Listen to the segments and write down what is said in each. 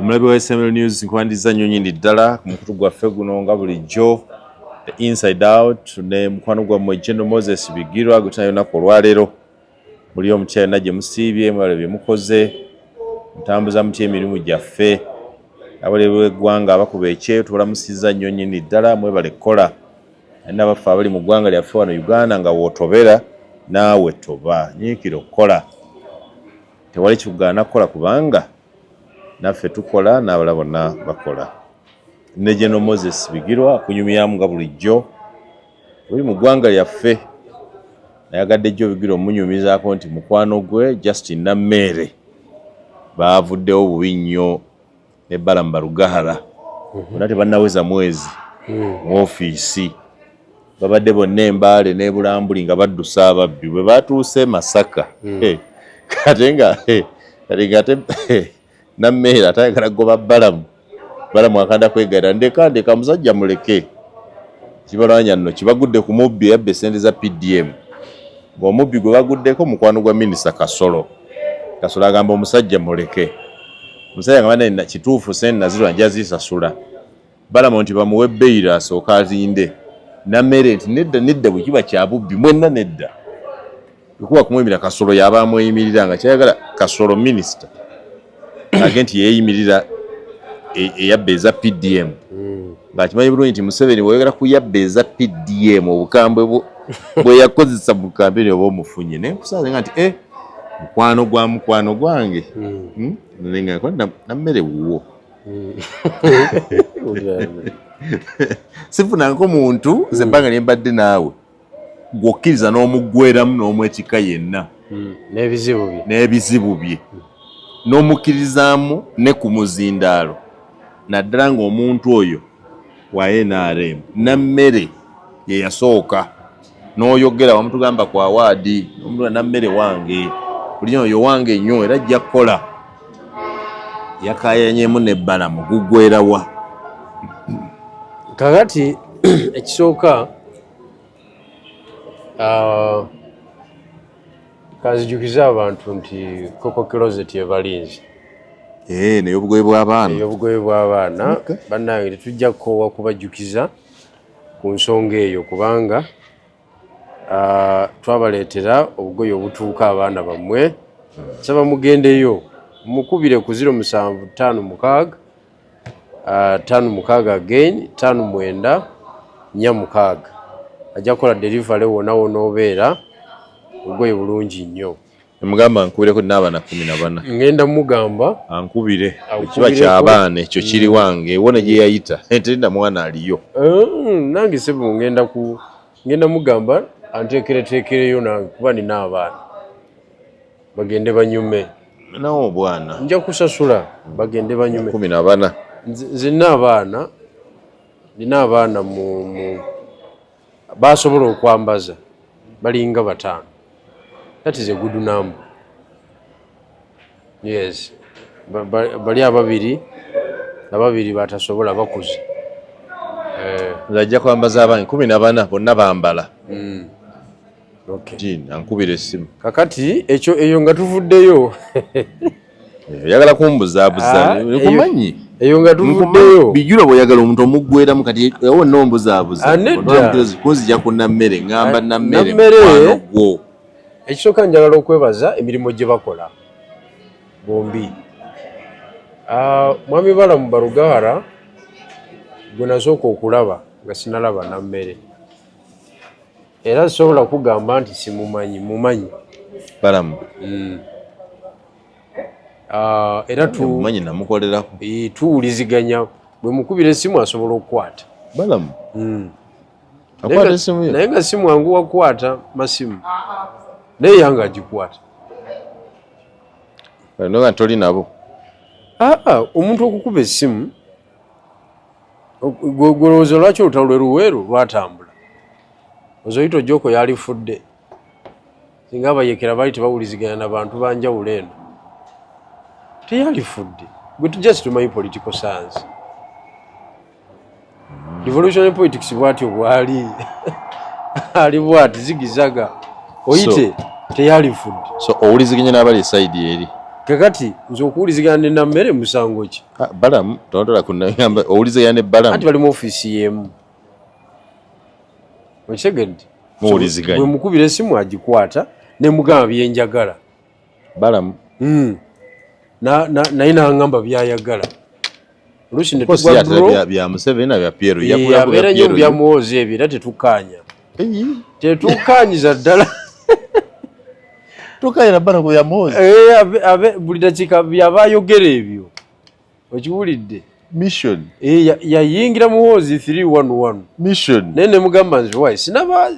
Omulabi wa SML News, nkwaniriza nnyo nnyini ddala ku mukutu gwaffe guno nga bulijjo, The Inside Out, ne mukwano gwammwe General Moses Bigirwa gwe tulina olunaku olwaleero. Muli omutya yonna gye musiibye, mwebale bye mukoze, mutambuza mutya emirimu gyaffe. Abaleebi b'eggwanga abakuba ekyeyo tubalamusizza nnyo nnyini ddala, mwebale kukola. Nabaffe abali mu ggwanga lyaffe wano Uganda, nga w'otobera naawe toba, nyiikira okukola. Tewali kikugaana kukola kubanga naffe tukola n'abalala bonna bakola. Ne General Moses Bigirwa akunyumyamu nga bulijjo oli mu ggwanga lyaffe. Nayagadde jjo Bigirwa omunyumizaako nti mukwano gwe Justin Nammeere baavuddewo bubi nnyo ne Balaam Barugahara, bonna tebannaweza mwezi mu ofiisi. Babadde bonna Embaale n'e Bulambuli nga baddusa ababbi. Bwe batuuse e Masaka, kate nga kati nga ate Nammeere ate ayagala kugoba Balamu. Balamu akanda kwegaira, ndeka ndeka musajja muleke. Kibalwanya nno kibagudde ku mubbi eyabba essente za PDM, ng'omubbi gwe baguddeko mukwano gwa Minisita Kasolo. Kasolo agamba omusajja muleke. Omusajja nga bana kituufu sente nazirwa, nja zisasula. Balamu nti bamuwe bail asooke alinde. Nammeere nti nedda nedda, bwe kiba kya bubbi mwenna nedda. Ekuba kumweyimirira, Kasolo yaba amweyimirira nga kyayagala. Kasolo minisita age nti yeeyimirira eyabba eza PDM, ng'akimanyi bulungi nti Museveni bw'oyogera ku yabba eza PDM, obukambwe bwe yakozesa mu kampeni oba omufunye. Naye nkusanze nga nti mukwano gwa mukwano gwange. Naye nga Nammere wuwo. Sifunangako muntu nze ebbanga lye mbadde naawe gw'okkiriza n'omuggweramu n'omwetikka yenna. N'ebizibu bye. N'ebizibu bye n'omukkirizaamu ne ku muzindaalo, naddala ng'omuntu oyo wa NRM. Nammere ye yasooka n'oyogera wamutugamba ku award, Nammere wange buli oyo wange nnyo era ajja kukola. Yakayanyemu ne Balamu, guggwerawa? Kakati ekisooka, kanzijukize abantu nti Coco Closet ebalinze. Naye obugoye bw'abaana. Ey'obugoye bw'abaana. Bannange, tetujja kukoowa kubajjukiza ku nsonga eyo kubanga twabaleetera obugoye obutuuka abaana bammwe. Nsaba mugendeyo mukubire ku 0756 56 again 59 46, ajja kukola delivery wonna wonna obeera. Obugoye bulungi nnyo. Emugamba nkubireko n'abaana 14. Ngenda mugamba. Ankubire. Akubireko. Ekiba ky'abaana ekyo kiri wange ewona gye yayita terina mwana aliyo. Nange sebo ngenda mugamba anteekereteekereyo nange kuba nina abaana bagende banyume. Nawe obwana. Nja kusasula bagende banyume. 14. Nze nina abaana, nina abaana mu basobola okwambaza balinga bataano. That is a good number. Yes. Bali ababiri batasobola bakuze. Nze ajja kwambaza abange 14 bonna bambala. Okay. Jean ankubira essimu. Kakati ekyo eyo nga tuvuddeyo. Oyagala kumbuzaabuza. Nkumanyi. Eyo nga tuvuddeyo. Bijula bw'oyagala omuntu omuggweramu, kati ewo nnombuzaabuza. Ah, nedda. Kunzija ku Nammere, ŋŋamba. Ah, Nammere Nammere. mukwano gwo. Ekisooka njagala okwebaza emirimu gye bakola bombi. Ah, Mwami Balamu Barugahara gwe nasooka okulaba nga sinalaba Nammere, era sisobola kugamba nti simumanyi, mumanyi. Balamu. Ah, era mumanyi, namukolerako. Tuwuliziganya, bwe mukubira essimu asobola okukwata. Balamu akwata essimu ye? Naye nga si mwangu wakukwata masimu, naye yange agikwata. Nga toli nabo. Aa, omuntu okukuba essimu, gwolowooza lwaki olutalo lwe Luweero lwatambula? Ozoyita Ojoko yalifudde singa abayekera baali tebawuliziganya na bantu banjawulo eno? Teyalifudde. Gwe tujja situmanyi political science, revolutionary politics bwatyo bwali ali bwati zigizaga oyite, teyalifudde. So owuliziganya n'abali e side eri? Kakati nze okuwulizigana ne Nammere musango ki? Ah, Balamu tontola kunagamba owulizigana ne Balamu. Anti bali mu ofiisi y'emu. Okitegedde? Muwuliziganya. Bwe mukubira essimu agikwata ne mugamba bye njagala. Balamu. Naye n'angamba by'ayagala. Oluusi ne tugwa draw. Bya Museveni na bya Pierre. Yakula abeera nnyo bya Muhoozi ebyo era tetukkaanya. Tetukkaanyiza ddala. Tukkaanya na Balamu bya Muhoozi. Buli dakiika byaba ayogera ebyo. Okiwulidde? Mission. Yayingira Muhoozi 311. Mission. Naye ne mugamba nti why sinaba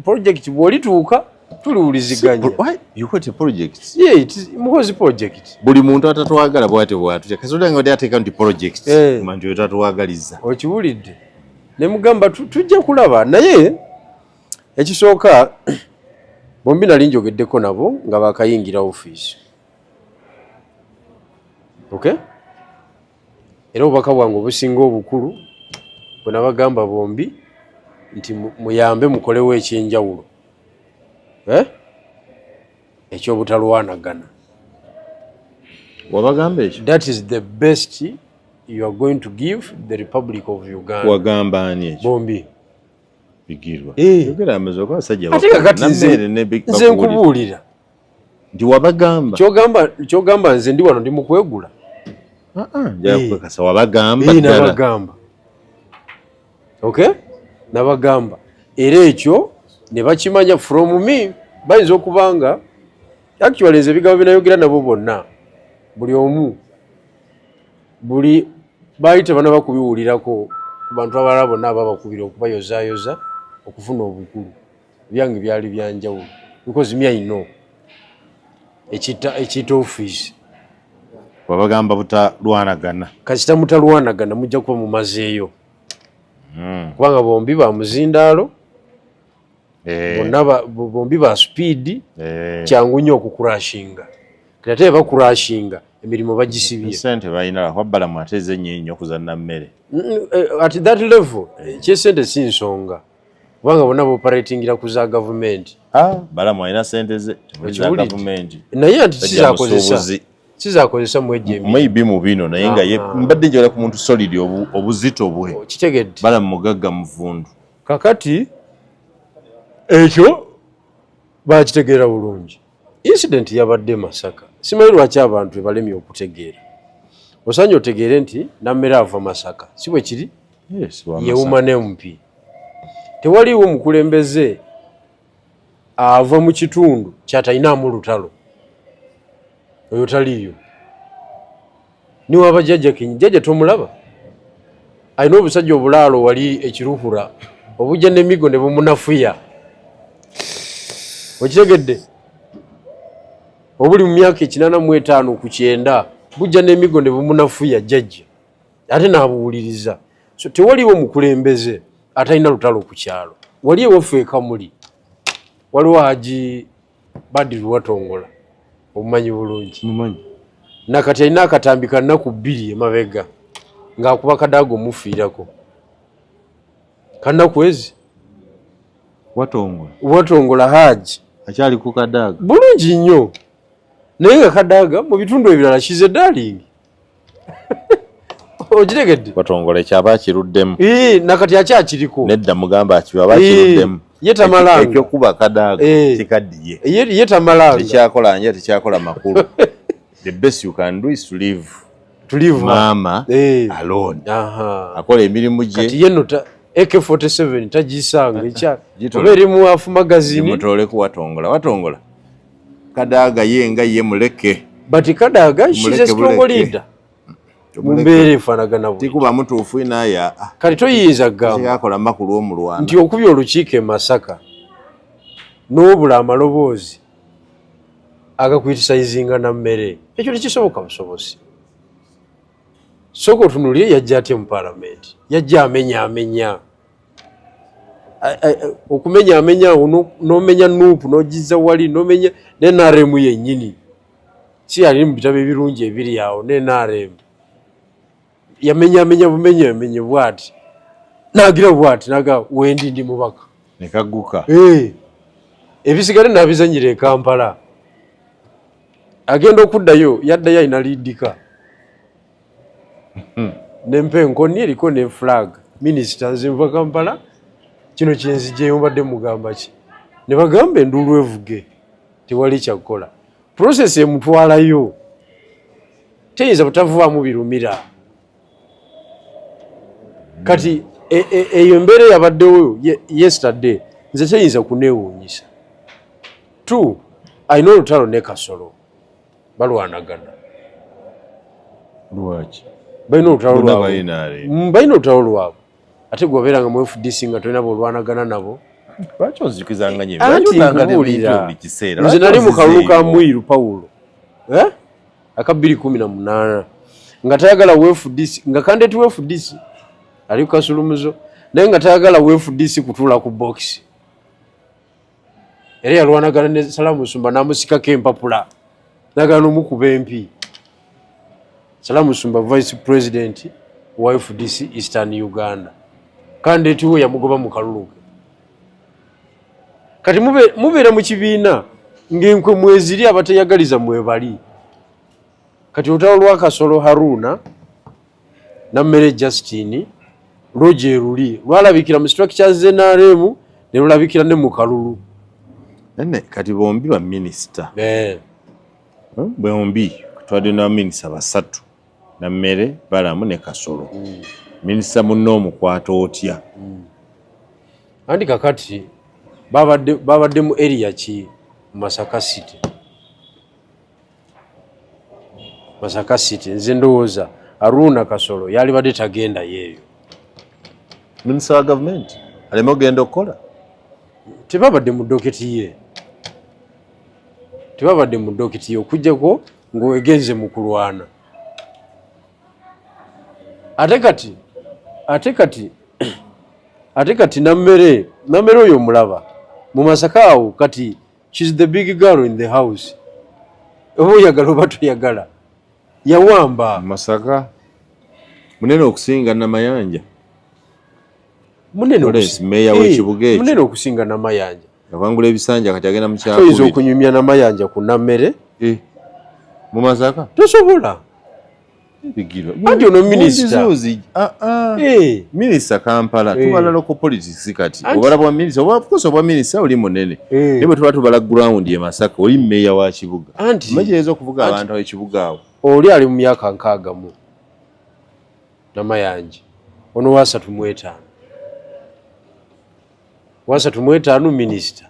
project bw'olituuka tuliwuliziganya. Why you got a project? Yeah, it is Muhoozi project. Buli muntu atatwagala bw'atyo bw'atutya. Kasi olanga oti ateeka nti project. Manti oyo tatwagaliza. Okiwulidde? Ne mugamba tujja kulaba naye ekisooka bombi nali njogeddeko nabo nga bakayingira ofiisi. Okay? Era obubaka bwange obusinga obukulu bwe nabagamba bombi nti muyambe mukolewo ekyenjawulo. Ekyobutalwanagana. Wabagamba ekyo? That is the best you are going to give the Republic of Uganda. Wagamba ani ekyo? Bombi. Bigirwa. Yogera amazima kuba abasajja Ate bakulu. kakati Nammeere ne nze bakuwulira. nkubuulira. Nti wabagamba. Kyogamba nze ndi wano ndi mu kwegula. Njagala kukakasa wabagamba ddala. Nabagamba. Okay? Nabagamba. Era ekyo ne bakimanya from me bayinza okubanga actually nze ebigambo bye nayogera nabo bonna buli omu buli baali tebanaba kubiwulirako ku bantu abalala bonna ababakubira okubayozaayoza okufuna obukulu. Ebyange byali bya njawulo because me I know ekiyita office. Wabagamba butalwanagana. Kasita mutalwanagana mujja kuba mumazeeyo. Kubanga bombi ba muzindaalo. Bonna bombi ba speed. Kyangu nnyo okukurashinga. Kati ate bakurashinga emirimu bagisibye. Ssente balina kuba Balamu ate ze nnyo nnyo okuza Nammere. At that level, eky'essente si nsonga. Kubanga bonna booperatingira ku za gavumenti. Balamu alina ssente ze, temuli za Okiwulidde? gavumenti. Naye anti Sajja musuubuzi. Sizaakozesa mu egyo emirimu. Maybe mu bino, naye nga ye mbadde njagala ku muntu solid obuzito bwe. Okitegedde. Balamu mugagga muvundu. Kakati ekyo bakitegeera bulungi. Incident yabadde Masaka. Simanyi lwaki abantu ebalemye okutegeera. Osaanye otegeere nti Nammere ava Masaka. Si bwe kiri? Yes, wa Masaka. Ye woman MP. Tewaliiwo mukulembeze ava mu kitundu ky'atalinaamu lutalo. Oyo taliiyo. Niwaba jjajja Kinyi, jjajja tomulaba? Alina obusajja obulaalo wali ekiruhura obujja n'emigo ne bumunafuya. Okitegedde? Obuli mu myaka 85 ku 90 bujja n'emigo ne bumunafuya jjajja. Ate n'abuwuliriza. So tewaliwo mukulembeze atalina lutalo ku kyalo. Wali ewaffe e Kamuli waliwo Haji Badru Watongola, omumanyi bulungi. Mumanyi. Nakati alina akatambi ka nnaku 2 emabega ng'akuba Kadaga omufiirako. Kannaku ezi? Watongola. Watongola Haji. Akyali ku Kadaga. Bulungi nnyo. Naye nga Kadaga mu bitundu ebirala she's a darling. Okitegedde? Watongola ekyaba akiruddemu. Nakati akyakiriko. Nedda mugamba akiba akiruddemu. Ye tamalanga. Ekyokuba Kadaga kikaddiye. Ye tamalanga. Tekyakola nje, tekyakola makulu. The best you can do is to leave. To leave mama alone. Akola emirimu gye. Kati ye no AK-47 tagisanga ekya. Oba eri mu Afu magazine. Gimutole ku Watongola. Watongola. Kadaga ye nga ye muleke. But Kadaga, she's a strong Muleke. leader. Mu mbeera efaanagana bwe. Tikuba mutuufu naye, ah. Kati toyinza kugamba Tekyakola makulu omulwana. nti okubye olukiiko e Masaka n'obula amaloboozi agakwitisayizinga na mmere. Ekyo tekisoboka busobozi. Sooka otunuulire yajja atya mu paalamenti. Yajja amenya amenya. Okumenya amenya awo n'omenya NUP n'ogizza wali n'omenya ne NRM yennyini. Si yali mu bitabo ebirungi ebiri awo ne NRM. Yamenya amenya bumenya amenye bw'ati. N'agira bw'ati n'aga wendi ndi mubaka. Ne kagguka. Ebisigale n'abizannyira e Kampala. Agenda okuddayo, yaddayo alina liidika nempa enkoni eriko ne flag. Minisita, nze nva Kampala, kino kyenzigyeyo, mbadde mugamba ki? Ne bagamba enduulu evuge, tewali kyakukola. Process emutwalayo teyinza butavaamu birumira. Kati eyo embeera eyabaddewo yesterday nze teyinza kuneewuunyisa. Two, alina olutalo ne Kasolo, balwanagana. Lwaki? Balina olutalo Bonna lwabwe. balina ale. Balina olutalo lwabwe, ate gwe obeera nga mu FDC nga tolina bolwanagana nabo. Lwaki onzijukizanga nyo? Anti nkubuulira, buli kiseera. Nze nali mu kalulu ka Mwiru. Mwiru Pawulo, eh? Aka 2018, nga tayagala wa FDC, nga candidate wa FDC ali ku Kasulumuzo, naye nga tayagala wa FDC kutuula ku box. Era yalwanagana ne Salamu Sumba n'amusikako empapula, nagala n'omukuba empi. Salamu Sumba, vice president wa FDC Eastern Uganda, candidate we yamugoba mu kalulu ke. Kati mubeera mu kibiina ng'enkwe mweziri, abateyagaliza mwebali. Kati olutalo lwa Kasolo Haruna Nammere Justine lwo gye luli, lwalabikira mu structures z'NRM ne lulabikira ne mu kalulu. Nene kati bombi ba minisita. Bombi twadde na minisita basatu, Nammere, Balamu ne Kasolo. Minisita munno omukwata otya? Anti kakati babadde mu area ki? Masaka City. Masaka City, nze ndowooza Aruna Kasolo yalibadde tagenda yeeyo. Minisita wa gavumenti aleme ogenda okukola? Tebabadde mu docket ye, tebabadde mu docket ye, okugjako ng'ogenze mu kulwana. Ate kati Nammere oyo omulaba mu Masaka awo, kati she's the big girl in the house, oba oyagala oba toyagala, yawamba. Masaka munene okusinga Namayanja. Munene. Lawrence, meeya w'ekibuga ekyo. Munene okusinga Namayanja. Yawangula ebisanja, kati agenda mu Toyinza kyakubiri. okunyumya Namayanja ku Nammere. Eh, mu Masaka. Tosobola. Bigirwa. Anti ono minisita. Mundizuuzi, ah, ah. Minisita Kampala, tubala local politics kati. Obala bwa minisita, oba of course obwa minisita oli munene. Naye bwe tuba tubala ground ye Masaka, oli meeya wa kibuga. Anti Imagine okuvuga abantu ekibuga awo. Oli ali mu myaka 60 mu, Namayanja ono wa 35, wa 35, minisita.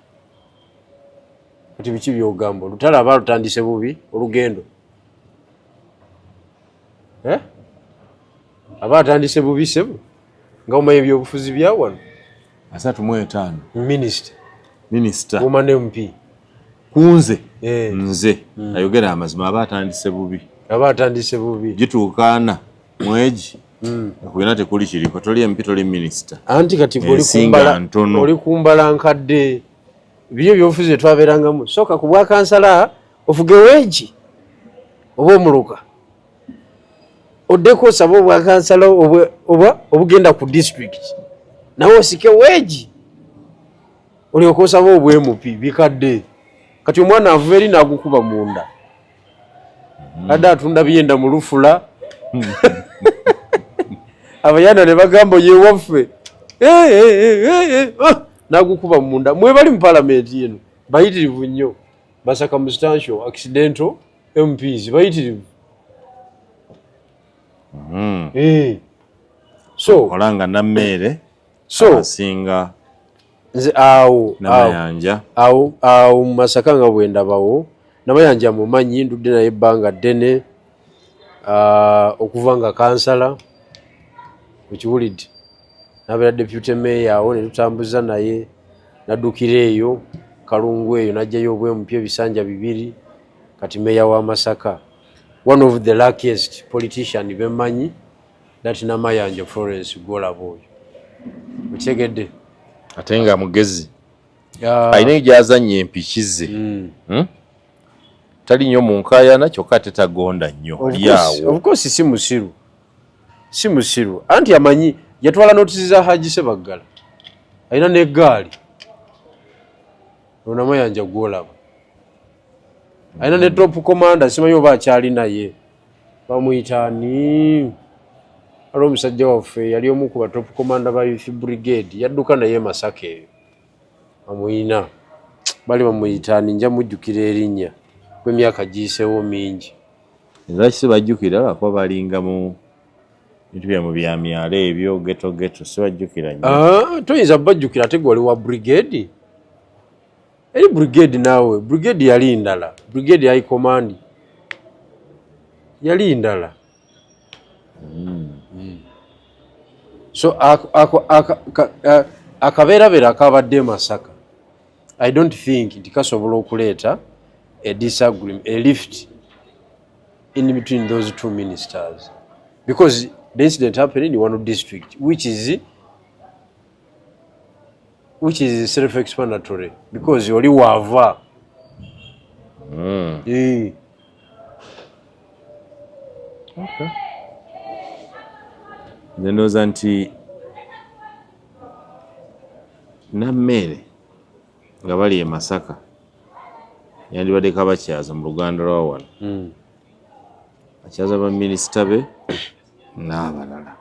Kati biki byogamba? Olutalo aba lutandise bubi olugendo, eh? Aba atandise bubi sebo, nga omanyi ebyobufuzi bya wano. 35. Minisita. Minisita. Woman MP. Kunze. Nze ayogera amazima, aba atandise bubi. Aba atandise bubi. Gituukaana mwegi byonna tekuli kiriko, toli MP, toli minisita. Anti kati gwe oli Ensinga ntono. Oli kumbala nkadde. Biri ebyobufuzi byetwabeerangamu, sooka ku bwakansala ofuge weegi oba omuluka, oddeko osabe obwakansala oba obugenda ku district, nawe osike weegi, olyoka osabe obwa MP. Bikadde. Kati omwana avuva eri n'agukuba munda, adde atunda byenda mu lufula, abayana ne bagamba yewaffe, eh, ah! N'agukuba munda. Mwebali mu palamenti eno bayitirivu nnyo, ba circumstantial accidental MPs bayitirivu. So Olanga Nammeere so asinga nze awo Namayanja. Awo mu Masaka nga bwendabawo, Namayanja mumanyi, ndudde naye ebbanga ddene, okuva nga kansala, okiwulidde, nabeera deputy mayor awo ne tutambuza naye, naddukira eyo Kalungu eyo, najjayo obwa MP ebisanja bibiri. Kati meya wa Masaka, one of the luckiest politician bemmanyi, that Namayanja Florence gwolaba oyo, okitegedde? Ate nga mugezi, alina gyazannya empiki ze. Tali nnyo mu nkaayana, kyokka ate tagonda nnyo. Ali awo. Of course si musiru, si musiru. Anti amanyi yatwala notisi za Haji Sebaggala, alina n'eggaali. Onamayanja gwolaba. Alina ne top commander, simanyi oba akyali naye, bamuyita ani, ali omusajja waffe yali omu ku ba top commander ba youth brigade, yadduka naye Masaka eyo, amuyina bali bamuyita ani, nja mujjukira erinnya kwemyaka giyiseewo mingi. Lwaki sibajjukira? Lwakuba balinga mu bintu byamu bya myalo ebyo, ghetto ghetto, sibajjukira nnyo. Ah, toyinza bajjukira, ate gwe wali wa brigade eri brigade, naawe brigade yali ndala, brigade high command yali ndala. So akabeerabeera akabadde e Masaka, I don't think nti kasobola okuleeta a disagreement, a rift in between those two ministers, because the incident happened in one district, which is self-explanatory, because oli waava. Eh. Okay. Nze ndowooza nti Nammeere nga bali e Masaka yandibadde kabakyaza mu Luganda lwa wano, akyaza baminisita be n'abalala.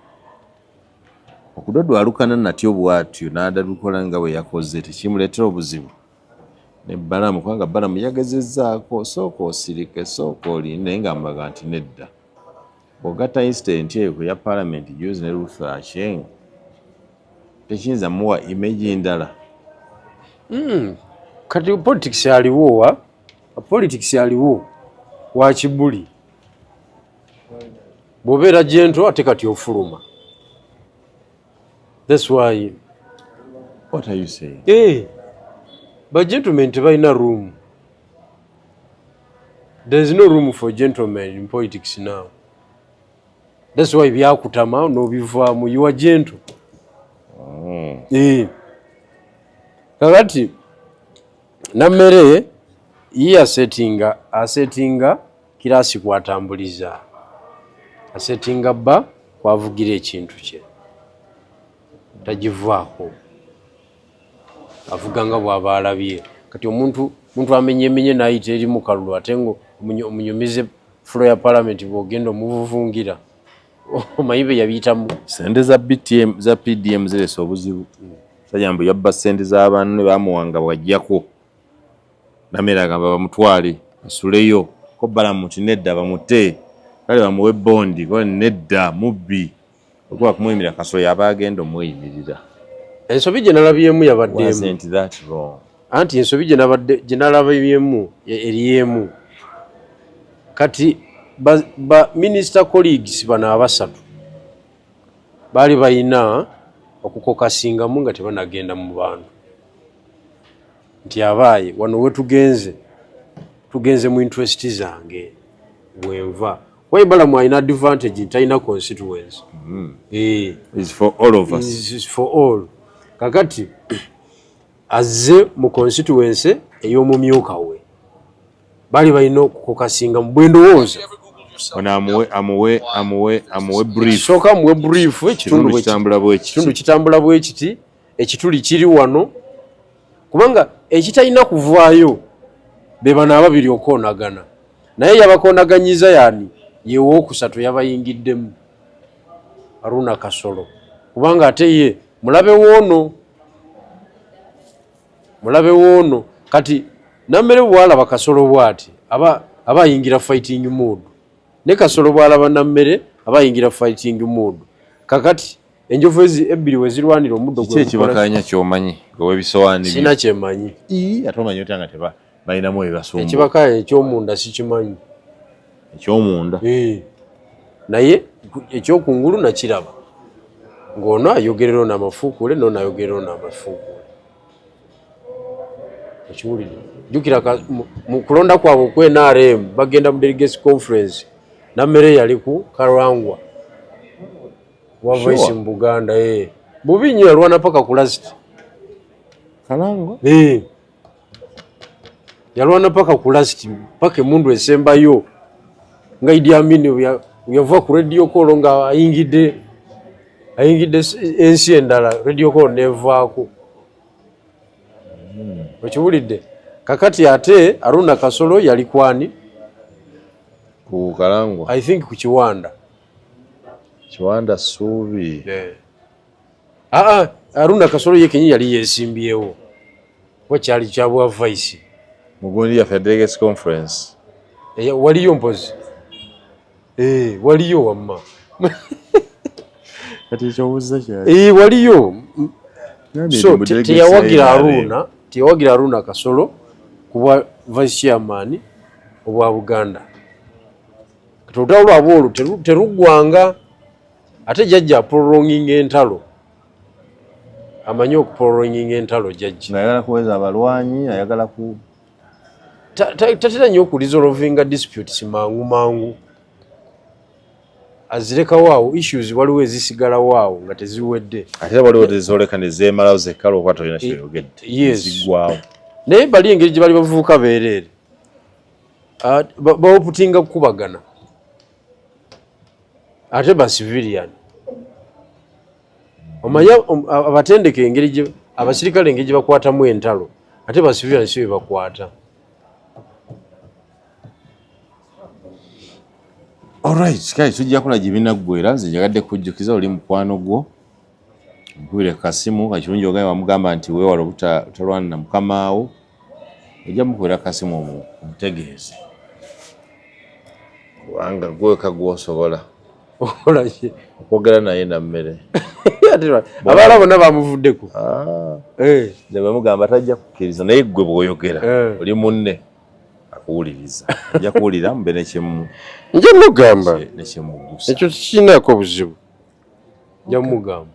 Okudodwalukana natyo bw'atyo n'adalukola nga bwe yakoze tekimuleetera obuzibu ne Balamu, kubanga Balamu yagezezzaako, sooka osirike, sooka olinde, naye ng'amulaga nti nedda. Bw'ogatta incident eyo ku ya Paalamenti juzi ne Ruth Aceng, tekiyinza muwa image ndala? Kati politics aliwo, wa politics aliwo wa kibuli, bw'obeera gentle ate kati ofuluma. That's why What are you saying? Eh, ba gentlemen tebalina room. There is no room for gentlemen in politics now. That's why byakutama n'obivaamu, you are gentle. Eh. Kakati Nammere ye asetinga kirasi kwatambuliza, asetinga bba kwavugira ekintu kye, tagivaako, avuga nga bw'aba alabye. Kati omuntu muntu amenyemenye n'ayita eri mu kalulu, ate ngo omunyumize floor ya parliament, bw'ogenda omuvuvungira, omanyi be yabiyitamu. Sente za BTM, za PDM zirese obuzibu. Sajja mbu yabba sente z'abantu ne bamuwanga bwajjako. Namere agamba bamutwale asuleyo, ko Balamu nti nedda, bamute, kale bamuwe bondi, ko nedda, mubbi. Okuba kumuyimirira, Kasolo yaba agenda omweyimirira. Ensobi gye nalabyemu yabaddemu. Wasn't that wrong? Anti ensobi gye nalabyemu eri emu. Kati ba minister colleagues bano abasatu baali balina okukokasingamu nga tebanagenda mu bantu nti abaaye wano wetugenze, tugenze mu interest zange bwenva kuba Balamu alina advantage nti talina constituency. Eh. Is for all of us. Is for all. Kakati azze mu constituency ey'omumyuka we, baali balina okukokasinga mu bwendowooza. Ono amuwe brief. Sooka muwe brief ekitundu. Kitundu kitambula bwe ekitundu kiti. Kitambula bwe kiti, ekituli kiri wano, kubanga ekitalina kuvaayo be bano ababiri okwoonagana, naye yabakonaganyiza yani yewokusatu yabayingiddemu Haruna Kasolo, kubanga ate ye mulabe woono, mulabe woono. Kati Nammere bwalaba Kasolo bwati aba ayingira fighting mood, ne Kasolo bwalaba Nammere aba ayingira fighting mood. Kakati enjovu ezi ebbiri we zirwanira omuddo Kiki ekibakanya kyomanyi gwewebisowaani? Sina kyemanyi. Ate omanyi otya nga teba balinamu ebibasumba? Ekibakanya ekyomunda sikimanyi. Ekyomunda? Eh. Naye ekyokungulu nakiraba ng'ono ayogerera ono amafuukuule, n'ono ayogerera ono amafuukuule. Okiwulire, jjukira mu kulonda kwabwe okw NRM bagenda mu delegates conference, Nammere yali ku Karangwa wa voice mu Buganda. Eh. Bubi nnyo, yalwana paka ku last. Kalangwa? Eh. Yalwana paka ku last, paka emundu esembayo, nga Idi Amin yava ku radio call nga ayingidde ensi endala, radio call nevaako. Okiwulidde? Kakati ate Aruna Kasolo yali kwani? Ku Kalangwa. I think ku Kiwanda. Kiwanda Suubi. Yeah. Aa, Aruna Kasolo ye kenyi yali yesimbyewo. Kuba kyali kya bwa vice. Mugundi yaffe delegates conference. Waliyo mpozi. Waliyo wamma. Kati ekyobuuza kyali. Waliyo. So teyawagira Aruna Kasolo kuba vice chairman obwa Buganda. Kati olutalo lwabwe olwo teruggwanga, ate jjajja prolonging entalo. Amanyi okuprolonginga entalo jjajja. Ayagala kuweza abalwanyi, ayagala ku tatera nnyo okuresolvinga disputes mangu mangu. Azirekawo awo, issues waliwo ezisigalawo awo nga teziwedde. Ate waliwo tezoleka ne zeemalawo zekka olwokuba tolina kyoyogedde. Yes. Ziggwawo. Naye bali engeri gye bali bavubuka beereere. Baoputinga kukubagana. Ate ba civilian. Omanya abatendeke engeri gye abasirikale engeri gye bakwatamu entalo, ate ba civilian si bwe bakwata. Alright, kale tujja kola gye binaggwera. Nze njagadde kujjukiza oli mukwano gwo, nkubire kasimu kakirungi ogambe wamugamba nti weewale obutalwana na mukamaawo, ojja mukubira kasimu omutegeeze, kubanga gweka gwosobola okwogera naye nammere. Abalala bonna bamuvuddeko. Nze bwe mugamba tajja kukkiriza, naye ggwe bw'oyogera oli munne akuwuliriza, ajja kuwulira mube nekyemu Nja mugamba nekyemugusa. Ekyo tekirinaako buzibu, nja mugamba.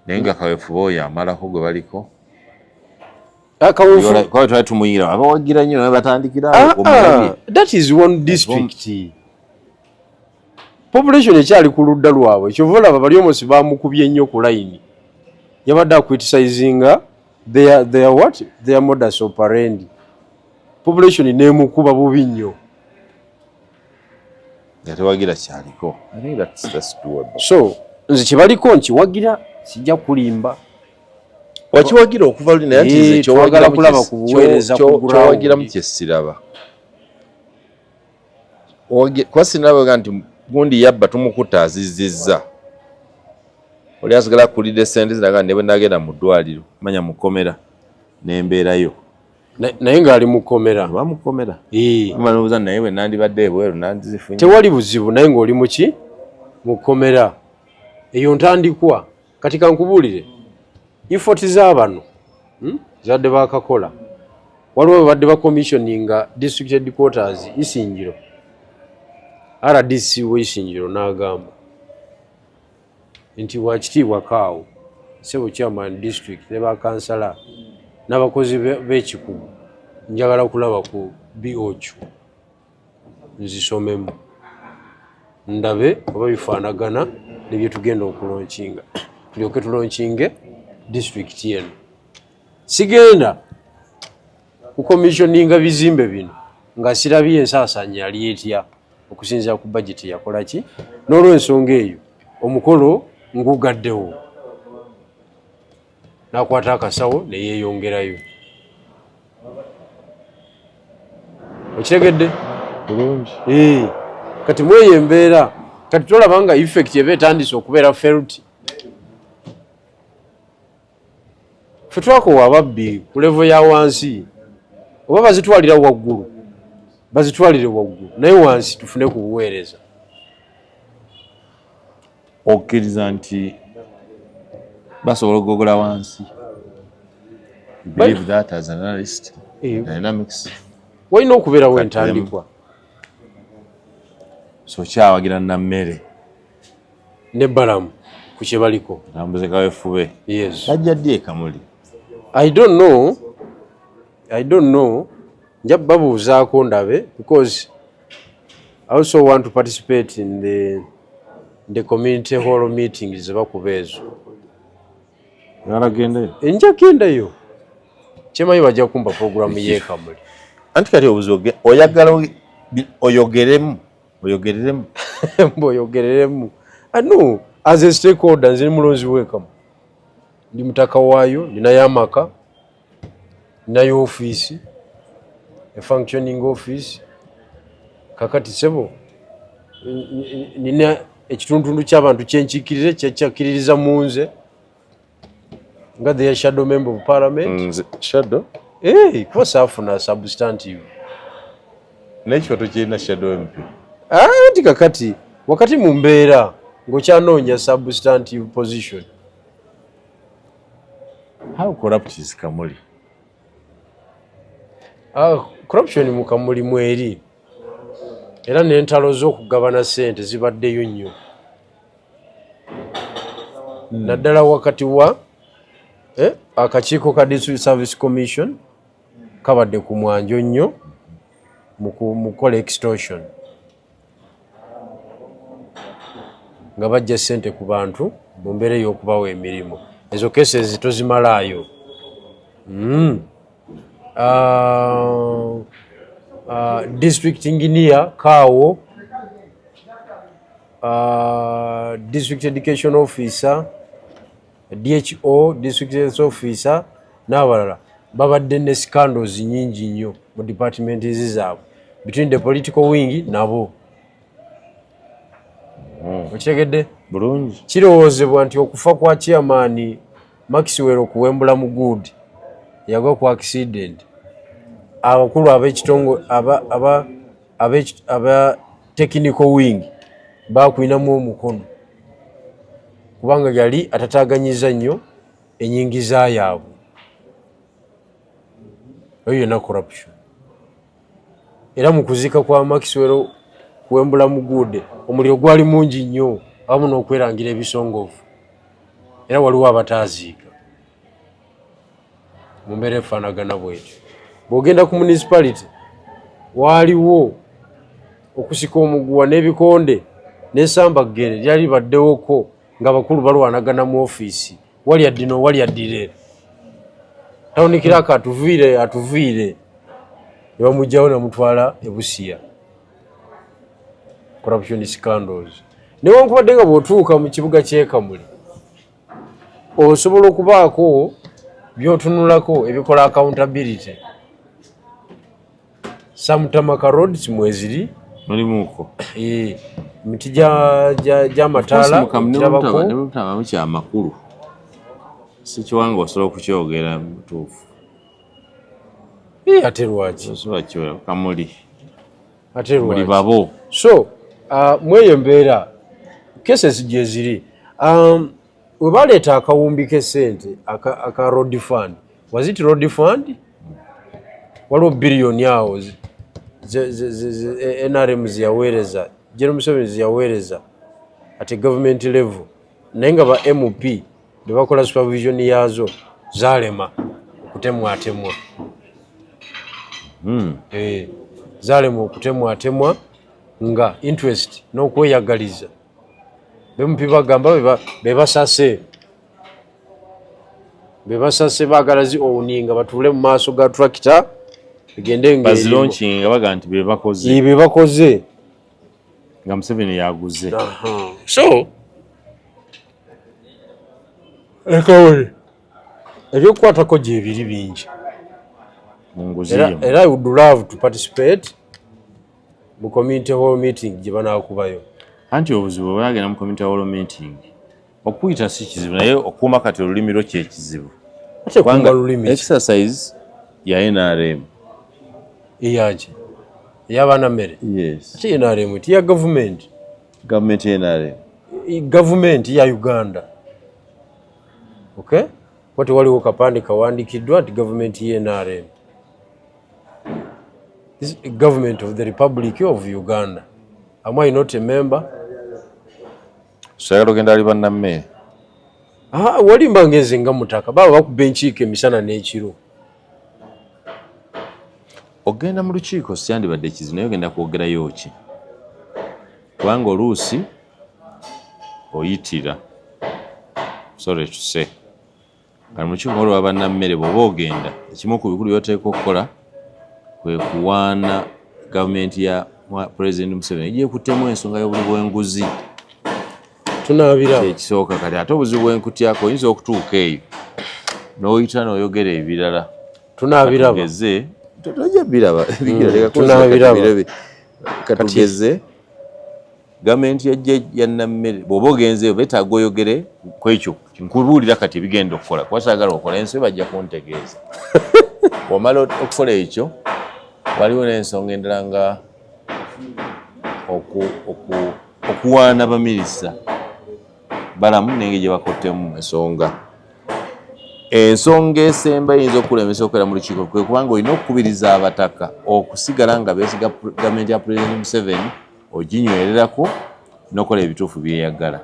Naye nga kaweefube oyo amalako gwe baliko Kaweefube kuba twali tumuyira abawagira nnyo naye batandikira awo. That is one district. Population ekyali ku ludda lwabwe, kyova olaba bali omusi bamukubye nnyo ku layini. Yabadde acriticinga their what? Their modus operandi. Population nemukuba bubi nnyo. Nga tewagira kyaliko. I think that's doable. So nze kyebaliko nkiwagira, sijja kulimba. Wakiwagira okuva luli, naye nti nze Twagala kulaba ku buweereza ku ground. Kyowagiramu kyesiraba. Kuba sinaba nti gundi yabba tumukutta azizizza. Oli asigala akulidde sente zinaga ne bwe nagenda mu ddwaliro manya mukomera n'embeerayo. Naye ng'ali mukomera. Oba mukomera. Mba naye bwe nandibadde ebweru nandizifunye. Tewali buzibu, naye ng'oli muki? Mukomera. Eyo ntandikwa. Kati kankubuulire. Effort z'abano zadde bakakola. Waliwo babadde ba commissioninga district headquarters Isingiro. RDC w'Isingiro n'agamba nti wakitiibwa kaawo ssebo chairman district ne bakansala n'abakozi b'ekikugu, njagala kulaba ku BOQ nzisomemu ndabe oba bifaanagana ne bye tugenda okulaunchinga, tulyoke tulaunchinge district eno. Sigenda kucommissioninga bizimbe bino nga sirabye ensaasaanya yali etya okusinziira ku budget yakola ki. N'olwensonga eyo omukolo ngugaddewo, n'akwata akasawo ne yeeyongerayo. Okitegedde? Bulungi. Kati mweyo embeera kati tolaba nga effect eba etandise okubeera felt. Ffe twakowa ababbi ku level ya wansi, oba bazitwalira waggulu bazitwalire waggulu, naye wansi tufune ku buweereza. Okkiriza nti basobola okugogola wansi? You believe that as an analyst? Dynamics. Walina okubeerawo entandikwa. So kyawagira Nammere ne Balamu ku kye baliko. Tambuze kawefube. Yes. Bajja ddi e Kamuli? I don't know. I don't know. Nja babuuzaako ndabe, because I also want to participate in the community hall meetings ze bakuba ezo. Oyagala Nja gendayo. Kyemanyi bajja kumpa programu y'e Kamuli. Anti kati obuzibu oyagala oyogeremu oyogereremu. Mboyogereremu. No, as a stakeholder nze mulonzi w'e Kamuli. Ndi mutaka waayo, ninayo amaka, ninayo ofiisi. a functioning office. Kakati sebo nina ekituntundu ky'abantu kyenkiikirire kyekyakiririza mu nze nga the shadow member of parliament. Nze shadow? Eh, kuba saafuna substantive. N'ekifo tokirina shadow MP. Anti kakati wakati mu mbeera ng'okyanoonya substantive position. How corrupt is Kamuli? Corruption mu Kamuli mweri, era n'entalo z'okugabana ssente zibaddeyo nnyo, naddala wakati wa akakiiko ka District Service Commission kabadde ku mwanjo nnyo mu kukola extortion, nga bajja ssente ku bantu mu mbeera ey'okubawa emirimu. Ezo cases tozimalaayo. District engineer Kaawo, district education officer, DHO, district health officer n'abalala babadde ne scandals nyingi nnyo mu department zaabwe between the political wing nabo. Okitegedde? Bulungi. Kirowoozebwa nti okufa kwa chairman Maxwell Okuwembula Muguudi yagwa ku accident, abakulu ab'ekitongo aba technical wing bakwinamu omukono kubanga yali atataganyiza nnyo enyingiza yaabwe. Oyo yonna corruption. Era mu kuziika kwa Maxwell Kuwembula Muguude omuliro gwali mungi nnyo awamu n'okwerangira ebisongovu, era waliwo abataaziika mu mbeera efaanagana bwetyo. Bw'ogenda ku municipality waaliwo okusika omuguwa n'ebikonde n'ensambaggere lyali libaddewoko ng'abakulu balwanagana mu ofiisi, wali addino wali addire, town clerk atuviire atuviire, ne bamugjawo namutwala e Busia. Corruption scandals. Newankubadde nga bw'otuuka mu kibuga ky'e Kamuli osobola okubaako by'otunulako ebikola accountability. Some tarmac roads mweziri. Mulimuko. Emiti gy'amataala girabako. Nemutabamu kyamakulu sikiwanga osobola okukyogera mutuufu. Ate lwaki? Osobola kyogera Kamuli. Ate muli lwaki? Babo. So mweyo embeera cases gyeziri. We baleeta akawumbi k'essente aka road fund, was it road fund? Waliwo biliyoni awo NRM zeyaweereza, General Museveni zeyaweereza at a government level, naye nga ba MP bebakola supervision yaazo, zaalema okutemwatemwa. Zaalema okutemwatemwa nga interest n'okweyagaliza. MP bagamba bebasase bebasase, baagala zi owninga batuule mu maaso ga tractor egende. Bazilaunchinga baga nti bebakoze. Bebakoze. Nga Museveni yaguze. So ekawole ebyokukwatako gyebiri bingi. Mu nguzi. Era, era I would love to participate mu community hall meeting gye banaakubayo. Anti obuzibu bwe bagenda mu community hall meeting, okuyita si kizibu, naye okuuma kati olulimi lwo kyekizibu. Ate kuuma lulimi ki? Exercise ya NRM. Eyaki? Ey'abaana mmere? Yes. Ate NRM ti ya gavumenti? Gavumenti ya NRM. Gavumenti ya Uganda, okay, kuba tewaliwo kapande kawandikiddwa nti gavumenti ya NRM. This is government of the Republic of Uganda. Am I not a member? Soyagala ogenda ali bannammere? Ah, walimba ngenze nga mutaka baba bakuba enkiiko emisana n'ekiro. Ogenda mu lukiiko syandibadde kizibu, naye ogenda kwogerayo ki? Kubanga oluusi oyitira, sorry to say, kati mu lukiiko nga lwa bannammere bw'oba ogenda, ekimu ku bikulu by'oteekwa okukola kwe kuwaana gavumenti ya President Museveni egyekuttemu ensonga y'obuli bw'enguzi. Tunaabiraba. Kyekisooka. Kati ate obuzibu bwenkutyako, oyinza okutuuka eyo n'oyita n'oyogera ebirala. Tunaabiraba. Tugeze Tojja biraba. Tunabiraba. Katugeze gavumenti yajja ya Nammere, bw'oba ogenzeeyo beetaaga oyogere ku ekyo. Nkubuulira kati ebigenda okukola, kuba saagala okola ensobi, bajja kuntegeeza. Bw'omala okukola ekyo, waliwo n'ensonga endala nga okuwaana baminisita balamu n'engeri gye bakottemu ensonga. Ensonga esemba eyinza okukulemesa okubeera mu lukiiko kwe kubanga olina okukubiriza abataka okusigala nga beesiga gavumenti ya Pulezidenti Museveni, oginywererako n'okola ebituufu byeyagala.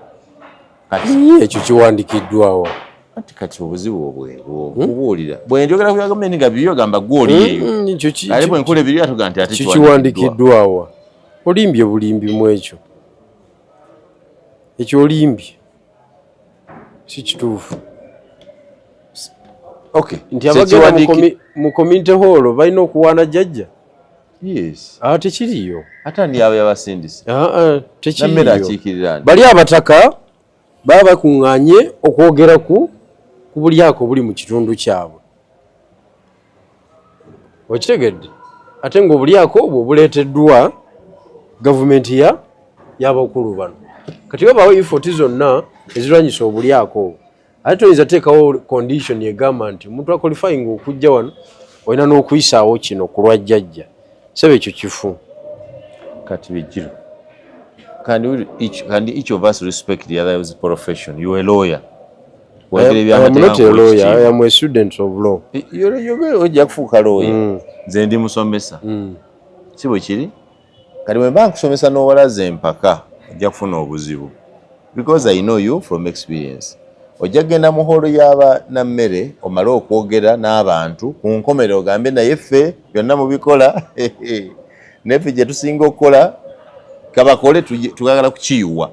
Kati ekyo kiwandikiddwawo? Ati kati obuzibu obwebwo nkubuulira, bwe njogera ku bya gavumenti nga bibyo gamba gwe oli eyo, ate bwe nkola ebiri atuga nti ate kiwandikiddwawa? Olimbye bulimbi mu ekyo, ekyo olimbye, si kituufu. Okay. Nti abagenda mu community hall balina okuwaana jjajja? Yes. Ah, tekiriyo. Ate ani abo yabasindise? Ah, Nammere tekiriyo. Akiikirira ani? Bali abataka baba bakuŋŋaanye okwogera ku bulyako obuli mu kitundu kyabwe, okitegedde? Ate ng'obulyako obwo buleeteddwa gavumenti ya y'abakulu bano. Kati wabaawo effort zonna ezirwanyisa obulyako obwo, ate toyinza teekawo condition egamba nti omuntu aqualifying okujja wano olina n'okuyisaawo kino ku lwa jjajja. Sebe, ekyo kifu. Kati Bijiro, can each of us respect the other's profession? You a lawyer. I am not a lawyer, I am a student of law. Ojja kufuuka lawyer. Nze ndi musomesa. Si bwe kiri? Kati bwe mba nkusomesa n'owalaza empaka, ojja kufuna obuzibu. Because I know you from experience. Ojja kugenda mu hall y'aba Nammere, omale okwogera n'abantu, ku nkomerero ogambe, "Naye ffe byonna mubikola, naye ffe gye tusinga okukola kabakole tugagala kukiyiwa."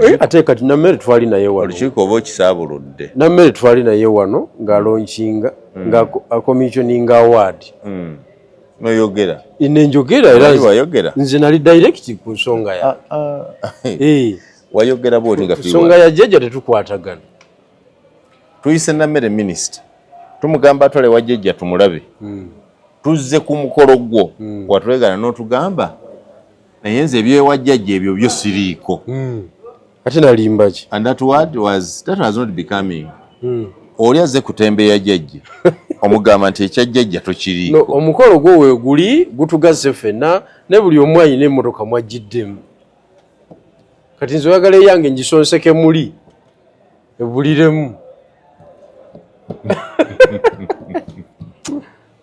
Eh, ate kati Nammere twali naye wano. Olukiiko oba okisaabuludde. Nammere twali naye wano ng'alaunchinga, nga acommissioninga award. Noyogera. Nenjogera era. Wali wayogera? Nze nali direct ku nsonga ya Eh, Wayogera bwoti nga ku nsonga ya jjajja tetukwatagana. Tuyise Nammere minisita, tumugamba atwale wa jjajja tumulabe. Tuzze ku mukolo gwo, watwegana n'otugamba, "Naye nze ebyewa jjajja ebyo byo siriiko." Ate nalimba ki? And that word was, that was not becoming. Oli azze kutembeeya jjajja, omugamba nti ekya jjajja tokiriiko. No, omukolo gwo weeguli gutugasse ffenna, ne buli omu ayina emmotoka mwagiddemu. Kati nze oyagala eyange ngisonseke muli ebuliremu?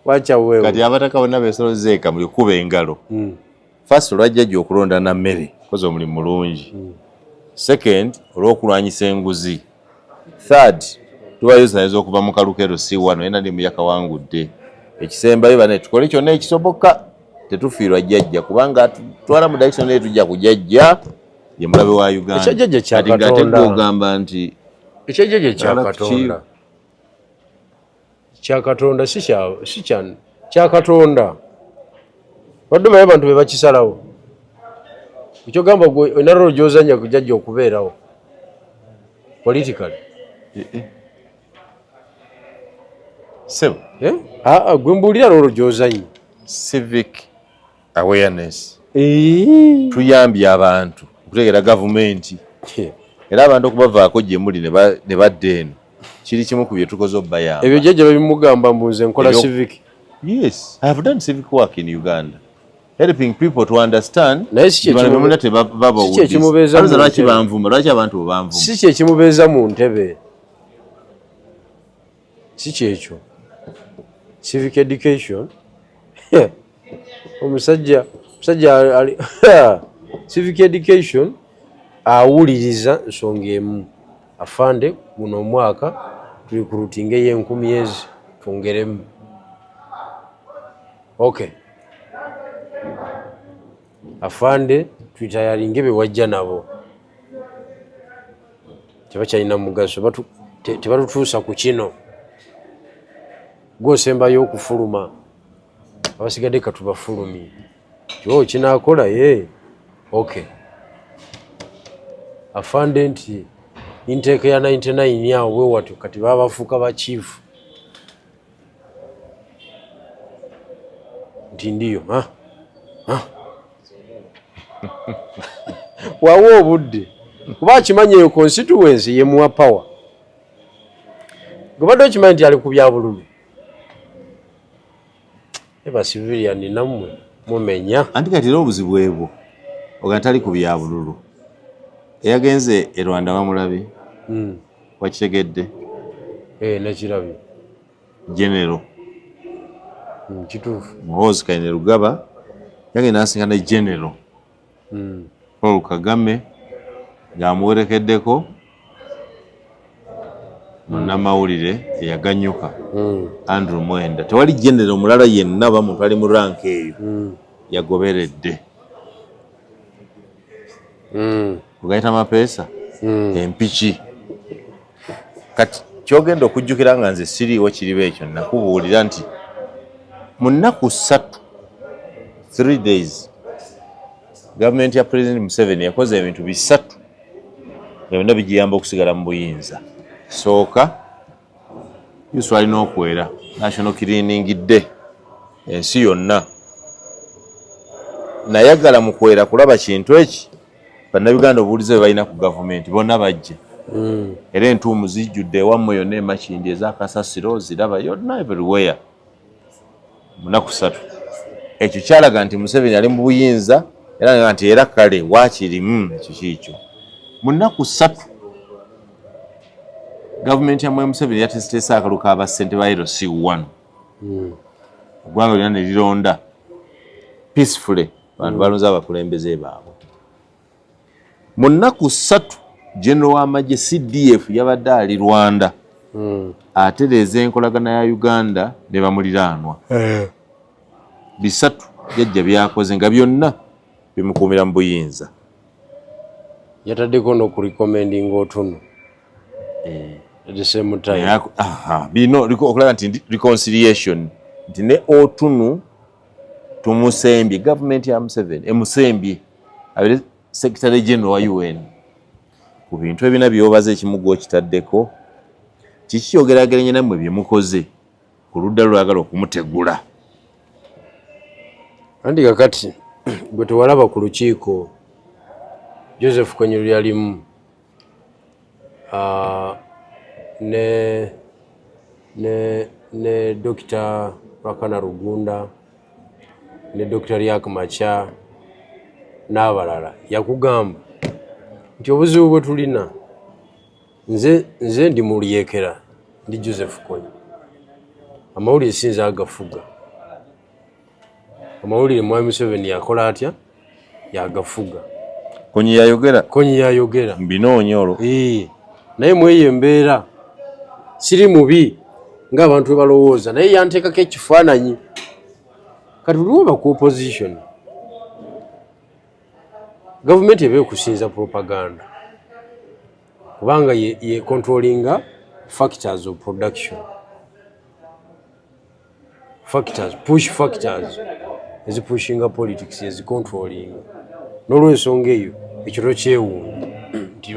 Wacha wewe. Kati abataka bonna besolozeeka muli kuba engalo. First, olwajjajja okulonda Nammere, koze omulimu mulungi. Second, olw'okulwanyisa enguzi. Third, tubayozayeza okuva mu kalukero si wano ena ndi muyakawangudde. Ekisembayo, bane tukole kyonna ekisoboka tetufiirwa jjajja, kubanga atutwala mu direction naye tujja kujajja ye mulabe wa Uganda. Ekyajjajja kya Kati ng'ate Katonda. gwe ogamba nti Ekyajjajja kya Ala Katonda, kya Katonda, si kya kya Katonda. Badde omanyi abantu be bakisalawo. Ekyogamba gwe olina role gy'ozannya ku jjajja okubeerawo politically? Sebo. Eh? Aa, gwe mbuulira role gy'ozannya. Civic awareness. Eh. Tuyambye abantu okutegeera gavumenti, era abantu okubavaako gye muli ne badda eno kiri kimu ku bye tukoze obayamba. Ebyo jjajja babimugamba mbu nze nkola civic? Yes, I have done civic work in Uganda, helping people to understand. Naye si Bano bemulina si kyekimubeeza mu lwaki ntebe. Banvuma? Lwaki abantu bo banvuma? Si kyekimubeeza mu ntebe, si kyekyo civic education. Omusajja ali civic education awuliriza nsonga emu: "Afande, guno omwaka tuli ku rutinga ey'enkumi ezi, twongeremu." "Okay afande, twitayalinge be wajja nabo tebakyalina mugaso, tebatutuusa ku kino, gwosembayo okufuluma, abasigadde katubafulumye." Kiwo kinaakola ye, "Okay afande," nti inteeka ya 99 awo bwe watyo kati baba bafuuka bakiifu. Nti ndiyo wawa obudde kuba akimanyi eyo constituency yemuwa power. Gobadde okimanyi nti ali ku bya bululu, eba civilian nammwe mumenya. Anti kati era obuzibu ebwo oga tali ku bya bululu, eyagenze e Rwanda bamulabye? Wakitegedde? Eh, nakirabye. General Kituufu. Muhoozi Kainerugaba yagenda asinkana General Paul Kagame ng'amuwerekeddeko munnamawulire eyaganyuka Andrew Mwenda. Tewali general omulala yenna oba muntu ali mu rank eyo yagoberedde. Ogayita mapeesa empiki. Kati kyogenda okujjukira nga nze siriiwo kiriba ekyo nakubuulira nti mu nnaku 3, 3 days, gavumenti ya President Museveni yakoze ebintu bisatu nga byonna bigiyamba okusigala mu buyinza. Sooka yusu alina okwera national cleaning day ensi yonna, nayagala mu kwera kulaba kintu eki Bannayuganda obuwulize bwe balina ku gavumenti, bonna bajja. Era entuumu zijjudde ewammwe yonna emakindi ezakasasiro ziraba yonna everywhere munaku 3. Ekyo kyalaga nti Museveni ali mu buyinza era nga nti era kale waakirimu ekyo kiikyo. Mu nnaku 3 gavumenti ya Mwami Museveni yateeseteese akalulu k'abassente ba LC1, eggwanga lyonna ne lironda peacefully, abantu balonze abakulembeze baabwe. Mu nnaku 3 general w'amagye CDF yabadde ali Rwanda atereeza enkolagana ya Uganda ne bamuliraanwa. Bisatu jajja byakoze nga byonna bimukuumira mu buyinza. Yataddeko n'okurecommendinga Otunnu at the same time. Aha, bino okulaba nti reconciliation nti ne Otunnu tumusembye, gavumenti ya Museveni emusembye abeere secretary general wa UN. Ku bintu ebina byobaza, ekimu gwokitaddeko, kiki kyogerageranya nammwe bye mukoze ku ludda lwagala okumutegula? Anti kakati gwe tewalaba ku lukiiko Joseph Kony yalimu ne Dr. Ruhakana Rugunda ne Dr. Riek Machar n'abalala, yakugamba nti obuzibu bwe tulina, nze ndi mulyekera, ndi Joseph Kony, amawulire sinza agafuga, amawulire Mwami Museveni yakola atya, yagafuga. Kony yayogera? Kony yayogera. Mbinoonya olwo. Naye mweyo embeera siri mubi ng'abantu bwe balowooza, naye yanteekako ekifaananyi. Kati buli woba ku opposition, gavumenti eba ekusinza propaganda kubanga ye controllinga factors of production, factors, push factors ezipushinga politics, ezicontrollinga. N'olwensonga eyo ekyo tokyewuunya nti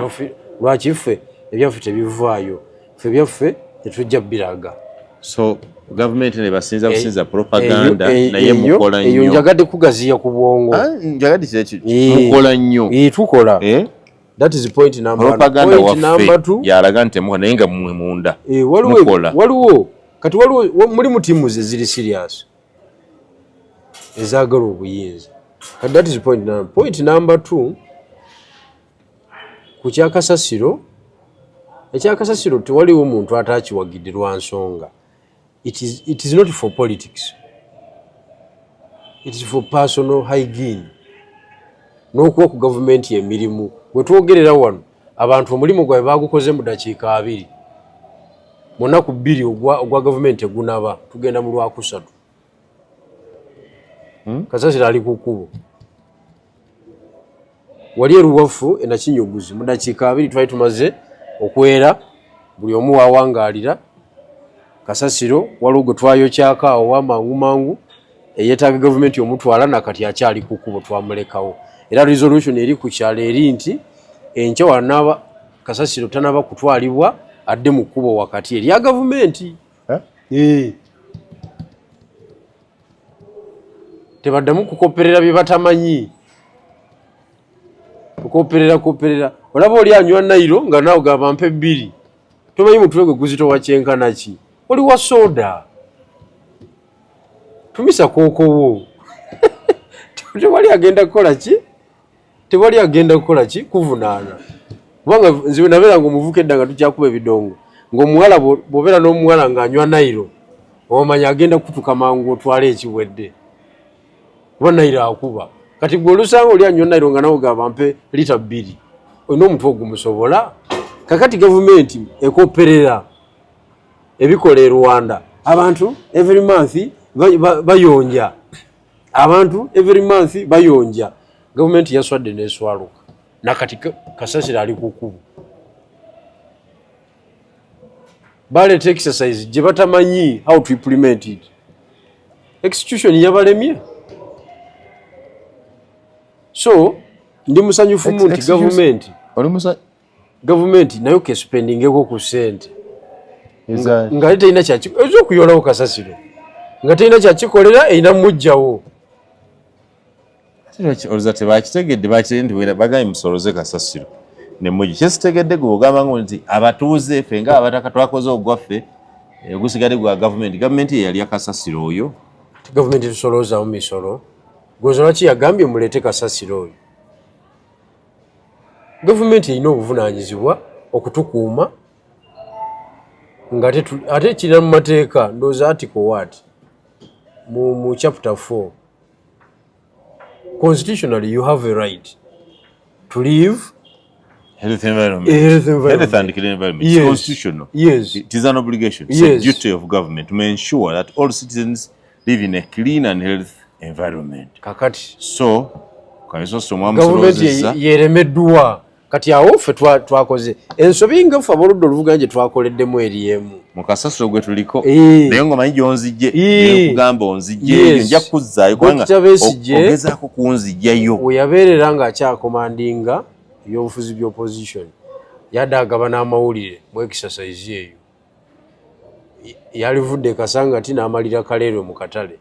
lwaki ffe ebyaffe tebivaayo, ffe byaffe tetujja biraga. So gavumenti nebasinza businza propaganda, naye mukola nnyo. Eyo njagadde kugaziya ku bwongo. Ah, njagadde kiri mukola nnyo. Tukola. That is point number one. Propaganda Point number two. Yalaga nti temukola, naye nga mmwe munda mukola. Waliwo kati waliwo mulimu tiimu ze ziri serious ezaagala obuyinza. Kati that is point number two. Ku kyakasasiro, ekyakasasiro tewaliwo muntu atakiwagidde lwa nsonga it is not for politics, it is for personal hygiene n'okuwa ku gavumenti emirimu. Bwe twogerera wano, abantu omulimu gwabwe bagukoze mu dakiika 20 mu nnaku 2 ogwa gavumenti tegunaba, tugenda mu Lwakusatu. Kasasiro ali ku kkubo wali eruwafu enakinyuguzi, mu dakiika 20 twali tumaze okwera, buli omu wawangaalira kasasiro. Waliwo gwe twayokyako awo wamangu mangu eyeetaaga gavumenti omutwala, nakati akyali ku kkubo, twamulekawo. Era resolution eri ku kyalo eri nti enkya wanaaba kasasiro tanaba kutwalibwa, adde mu kkubo wakati erya gavumenti. Eh? Tebaddamu kukoperera bye batamanyi. Kukoperera koperera, olaba oli anywa Nile nga naawe gamba mpe bbiri, tomanyi mutwe gwe guzitowa kyenkana ki. Oli wa soda, tumisa kookowo. Tewali agenda kukola ki, tewali agenda kukola ki kuvunaana, kubanga nze nabeera nga omuvuka edda nga tukyakuba ebidongo, ng'omuwala bw'obeera n'omuwala ng'anywa Nile, omanya agenda kutuka mangu otwale ekiwedde, kuba Nile akuba. Kati gwe olusanga oli anywa Nile nga nawe gamba mpe lita 2, olina omutwe ogumusobola? Kakati gavumenti ekoperera ebikola e Rwanda. Abantu every month bayonja, abantu every month bayonja. Gavumenti yaswadde neswaluka, nakati kasasiro ali ku kkubo. Baleeta exercise gye batamanyi how to implement it. Execution yabalemye. So ndi musanyufu mu nti gavumenti gavumenti nayo kespendingeko ku ssente nga terina ez'okuyolawo kasasiro, nga terina kyakikolera, erina mujjawo. Olowooza tebakitegedde? Bakitegedde nti bagambye musoloze kasasiro ne mugi. Kyesitegedde, gwe ogamba ngo nti abatuuze ffe nga abataka twakoze ogwaffe, ogusigadde gwa gavumenti. Gavumenti ye yalya kasasiro oyo? Gavumenti tusoloozamu misolo. Gwoza lwaki yagambye muleete kasasiro oyo? Gavumenti erina obuvunaanyizibwa okutukuuma nga ate kirina mu mateeka, ndowooza article what mu chapter 4. Constitutionally you have a right to live health environment. A health environment. Health and clean environment. It's constitutional. It is an obligation. It's a duty of government to ensure that all citizens live in a clean and health environment. Kakati So kabisoso. Gavumenti Mwamusolozeza. Yeremeddwa. Kati awo ffe twakoze ensobi nga ffe aboludda oluvuganya gye twakoleddemu eri emu. Mu kasasiro gwe tuliko. Eh. Naye ng'omanyi gy'onzijje. Eh. Nkugamba onzijje. Yes. Nja kuzzaayo kubanga Dr. Besigye ogezaako kunzijjayo. We yabeerera ng'akyakomandinga ebyobufuzi by'opposition, yadde agaba n'amawulire mu exercise eyo. Yalivudde e Kasangati n'amalira Kaleerwe mu katale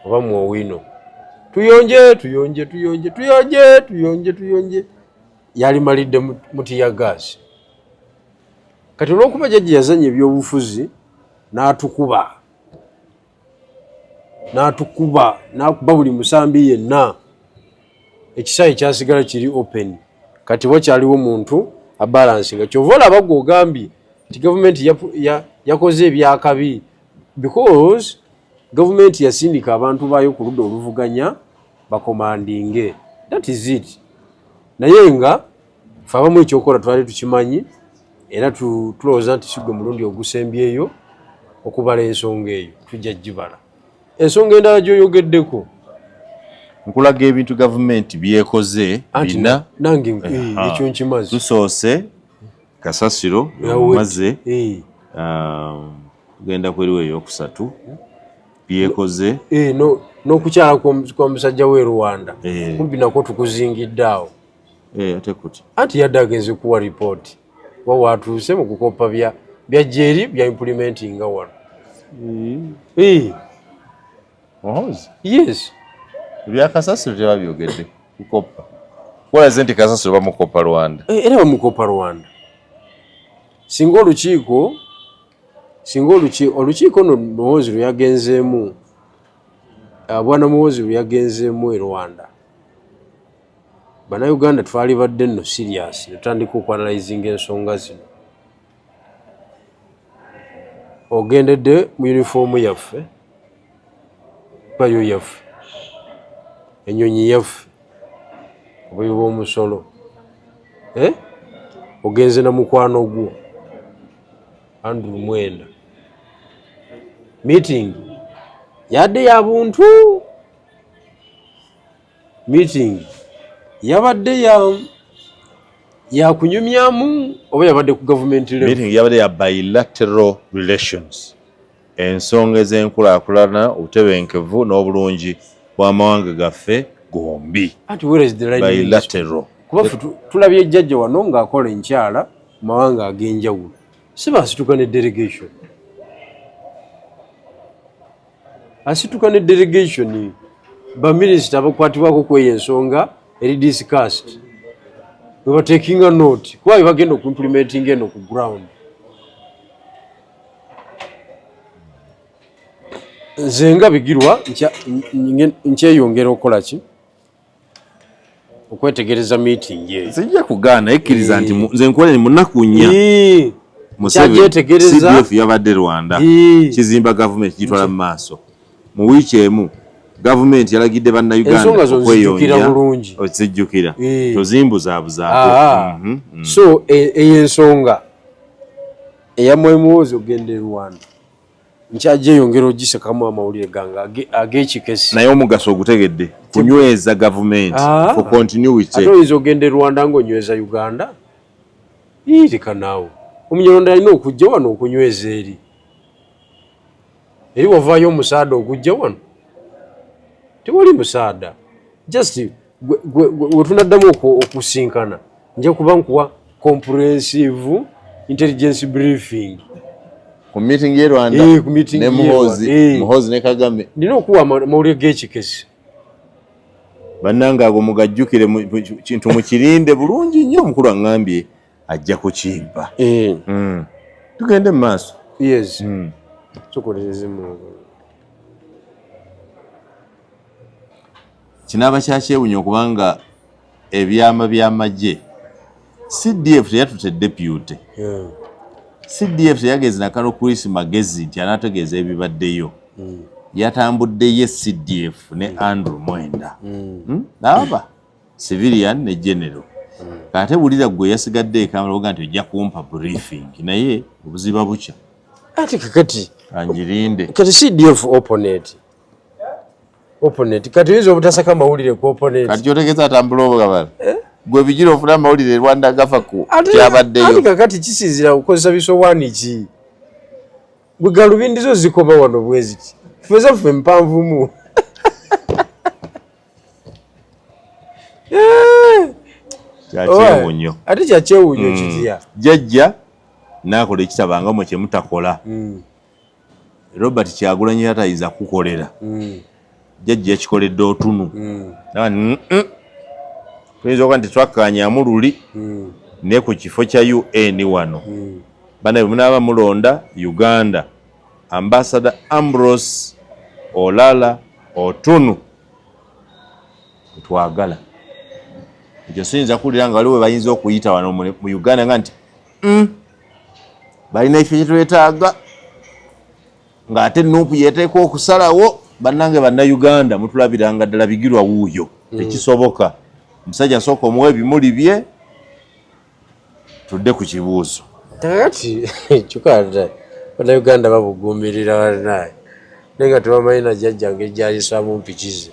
oba mu Owino. Tuyonje, tuyonje, tuyonje, tuyonje, tuyonje, tuyonje. Yalimalidde mu tear gas. Kati olw'okuba jjajja yazanya ebyobufuzi n'atukuba, n'atukuba, n'akuba buli musambi yenna, ekisaawe kyasigala kiri open. Kati wakyaliwo muntu abalansinga. Kyova olaba gwe ogambye nti gavumenti yakoze ebyakabi, because gavumenti yasindika abantu baayo ku ludda oluvuganya bakomandinge. That is it. Naye nga fe abamu ekyokukola twali tukimanyi, era tulowooza nti si gwe mulundi ogusembyeyo okubala ensonga eyo, tujja gibala. Ensonga endala gy'oyogeddeko, Nkulaga ebintu gavumenti byekoze anti bina. Nange ekyo nkimaze. Tusoose kasasiro. Omaze. Tugenda kweriwo eyokusatu byekoze. N'okukyala kwa musajja w'e Rwanda, kumpi nakwo tukuzingidde awo. Ate kuti? Anti yadde agenze kuwa ripooti wa watuuse mu kukopa bya byajja eri bya implementinga wano. Muhoozi? Yes. Ebyakasasiro tebabyogedde kukopa. Walaze nti kasasiro bamukopa Rwanda. Era bamukopa Rwanda. Singa olukiiko, singa olukiiko no Muhoozi lwe yagenzeemu, bwana Muhoozi lwe yagenzeemu e Rwanda, Bannayuganda twali badde nno serious ne tutandika okuanalyzinga ensonga zino. Ogendedde mu yunifoomu yaffe, bayo yaffe, ennyonyi yaffe, obuwi bw'omusolo, eh? Ogenze na mukwano gwo Andrew Mwenda. Meeting yadde ya buntu, meeting yabadde ya yakunyumyamu oba yabadde ku government level? Meeting yabadde ya bilateral relations, ensonga ez'enkulaakulana, obutebenkevu n'obulungi bw'amawanga gaffe gombi. Anti where is the line? Bilateral. Kuba ffe tulabye jjajja wano ng'akola enkyala mu mawanga ag'enjawulo, si basituka ne delegation, asituka ne delegation. Baminisita abakwatibwako kweyo ensonga eri discussed, webatekinga note kuba bebagenda okuimplementinga eno ku ground. Nze nga Bigirwa nkyeyongera okukola ki, okwetegereza meeting eyo. Sijja kugaana, ekkiriza nti nze nkuwulira mu nnaku 4 Museveni CDF yabadde Rwanda kizimba gavumenti gitwala mu maaso. Mu wiiki emu gavumenti yalagidde bannayuganda okweyonja bulungi. Ozijjukira, tozimbuzaabuzaako. So eyo ensonga eya Muhoozi okugenda e Rwanda nkyajeyongera ogisekamu amawulire gange ag'ekikesi. Naye omugaso ogutegedde, kunyweza gavumenti for continuity. Ate oyinza ogenda e Rwanda ng'onyweza Uganda? Leka naawe, Omunyarwanda alina okujja wano okunyweza eri eri wavaayo omusaada ogujja wano? Tewali musaada. Just wetunaddamu okusinkana nja kuba nkuwa comprehensive intelligence briefing. Ku meeting ye Rwanda ne Muhoozi, Muhoozi ne Kagame. Nina okuwa amawulire g'ekikesi. Bannange, ago mugajjukire, kintu mukirinde bulungi nnyo. Omukulu aŋŋambye ajja kukimpa. Tugende mu maaso. Yes, tukolerezimu. Kinaaba kyakyewunya okubanga ebyama by'amagye, CDF teyatute deputy, CDF teyagezi nakalo Chris Magezi nti anaategeeza ebibaddeyo. Yatambudde ye CDF ne Andrew Mwenda, Aba civilian ne general. Ate wulira gwe yasigadde ekamala oga nti ojja kumpa briefing, naye obuziba bukya. Ate kakati anjirinde. Kati CDF opponent, kati oyinza obutasaka mawulire ku opponent? Kati kyotegeeza atambula obugabala, gwe bigira ofuna amawulire e Rwanda gafa ku kyabaddeyo. Ate kakati kisinzira kukozesa bisowaani ki. Gwe galubindi zo zikoma wano bweziti, ffe zaffe mpanvumu. Kyakyewunyo. Ate kyakyewunyo kitya? Jjajja naakola ekitabanga mwe kyemutakola. Robert Kyagulanyi yatayinza kukolera, jjajja yakikoledde Otunu. Tuyinza okuba nti twakkaanyamu luli ne ku kifo kya UN wano. Bana bwe munaaba mulonda Uganda Ambassador Ambrose Olala Otunu twagala ekyo. Siyinza kuwulira nga waliwo we bayinza okuyita wano mu Uganda nga nti balina ekifo kyetwetaaga, ng'ate NUP yeteekwa okusalawo. Bannange Bannayuganda, mutulabiranga ddala Bigirwa wuuyo. Tekisoboka. Omusajja asooka omuwa ebimuli bye, tudde ku kibuuzo. Kakati kyuka, Bannayuganda babuguumirira bannaye, naye nga tebamanyi na jjajja ngeri gyayisaamu mpikize.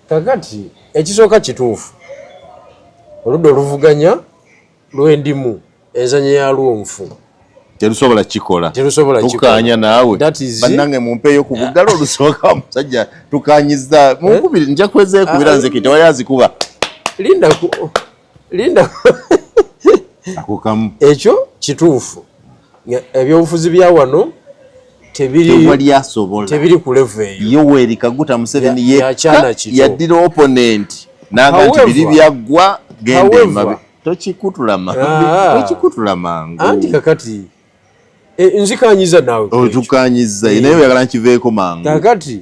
Kakati ekisooka kituufu, oludda oluvuganya lwendimu enzanya yalwo nfu. Terusobola kikola. Terusobola. Tukaanya naawe. Bannange, mumpeeyo ku bugalo olusooka. Omusajja tukanyiza munkubiri, nja kwezeekubira nze tewali azikuba. Linda, linda. Ako kamu. Ekyo kituufu, ebyobufuzi bya wano tewali asobola. Tebiri ku level eyo. Yoweri Kaguta Museveni yekka yaddira opponent naga nti biri byaggwa, genda emabe, tokikutula mangu, tokikutula mangu. Anti kakati nzikanyiza naawe. Otukanyiza, naye oyagala nkiveeko mangu. Kakati